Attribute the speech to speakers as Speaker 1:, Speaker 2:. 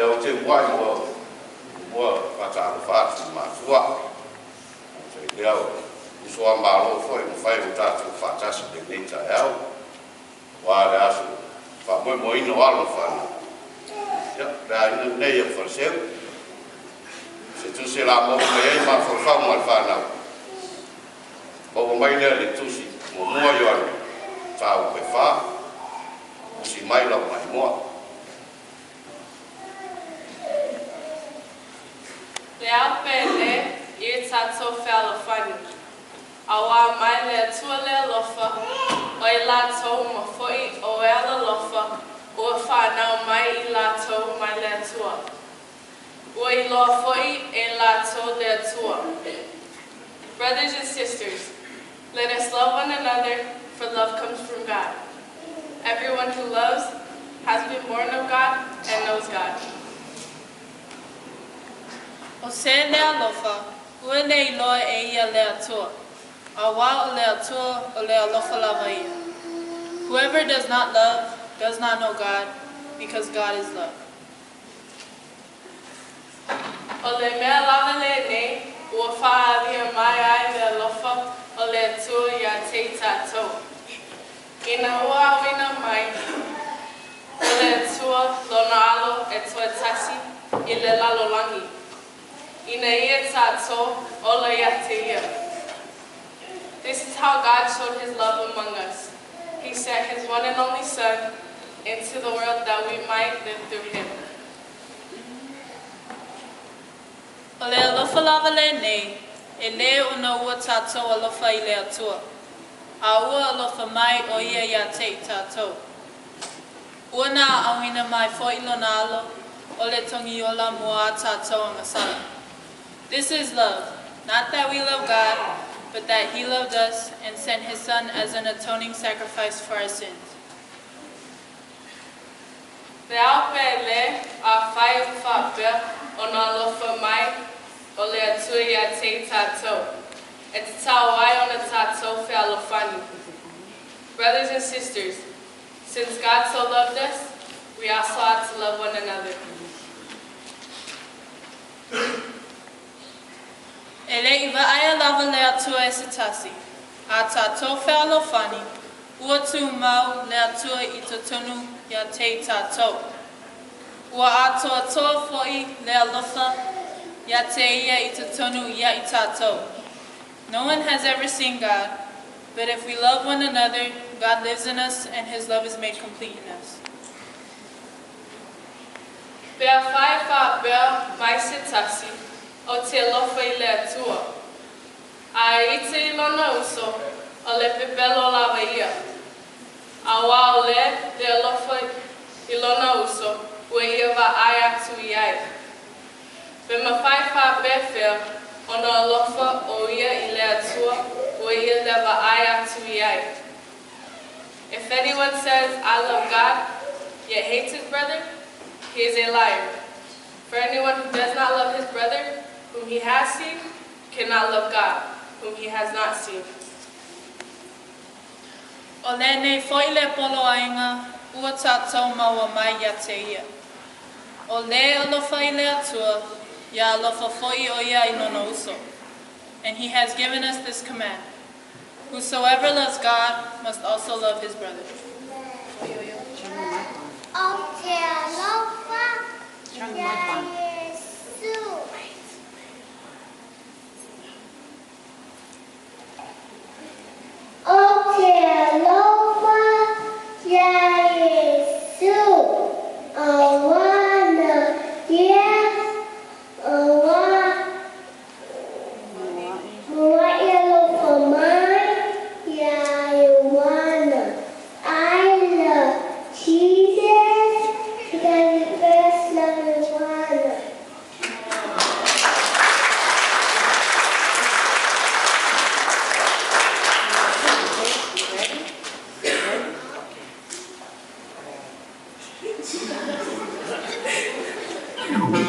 Speaker 1: Ia ou te muai ua faatalofa atu i matua. Lea o uso a Malo foi mafai ona tatou faatasi i lenei taeao, aua le aso faamoemoeina o alo ma fanau. Ia, le aiga lenei o Faleseu, se tusi e lamau mai ai mafaufauga o le fanau. Maua mai lea le tusi muamua Ioane, mataupu e 4, usi mai lau maimoa.
Speaker 2: Le ao pele i tātou fealofani. Auā mai le Atua le alofa, o i latou ma fo'i o e alolofa, ua whānau mai i latou mai le Atua. Ua iloa fo'i e latou le Atua. Brothers and sisters, let us love one another, for love comes from God. Everyone who loves has been born of God and knows God.
Speaker 3: O se le alofa, ua le iloa e ia le Atua. Auā o le Atua o le alofa lava ia. Whoever does not love does not know God, because God is love.
Speaker 2: O le mea lava lenei, ua whaalia mai ai le alofa o le Atua ia te i tātou. Ina ua auina mai o le Atua lona alo e toe tasi i le lalolagi. Ina ia tātou ola ia te ia. This is how God showed his love among us. He sent his one and only Son into the world that we might live through him.
Speaker 3: O le alofa lava lenei, e le ona ua tātou alofa i le Atua. A ua alofa mai o ia ia te i tātou. Ua na auina mai fo'i lona alo o le togiola mo a tātou agasala. This is love, not that we love God, but that he loved us and sent his Son as an atoning sacrifice for our sins.
Speaker 2: Le ao pele a whai u whapea o nā alofa mai o le Atua ia te i tātou. E te tau ai ona tātou fealofani. Brothers and sisters, since God so loved us, we also ought to love one another.
Speaker 3: E le i vaaia lava le Atua e se tasi. A tātou fealofani, ua tūmau le Atua i totonu ia te i tātou. Ua atoatoa fo'i le alofa ia te ia i totonu ia i tātou. No one has ever seen God, but if we love one another, God lives in us and his love is made complete in us.
Speaker 2: Pe afai faapea mai se tasi, ou te alofa i le Atua. A e ite i lona uso, o le pepelo lava ia. Auā o le le alofa i lona uso, ua ia vaai atu i ai. Pe mafai faapefea ona alofa o ia i le Atua ua ia le vaai atu i ai. If anyone says, I love God, yet hates his brother, he is a liar. For anyone who does not love his brother, whom he has seen, cannot love God, whom he has not seen.
Speaker 3: O lenei fo'i le poloaiga ua tātou maua mai ia te ia. O le alofa i le Atua, ia alofa fo'i o ia i lona uso. And he has given us this command. Whosoever loves God must also love his brother.
Speaker 4: O te alofa ia Iesu. O te alofa ia Iesu. I wanna, yeah, I want. Mawa'i alofa mai ia Ioane. I love Jesus because he first loved Ioane.
Speaker 5: Ready? Ready? Okay.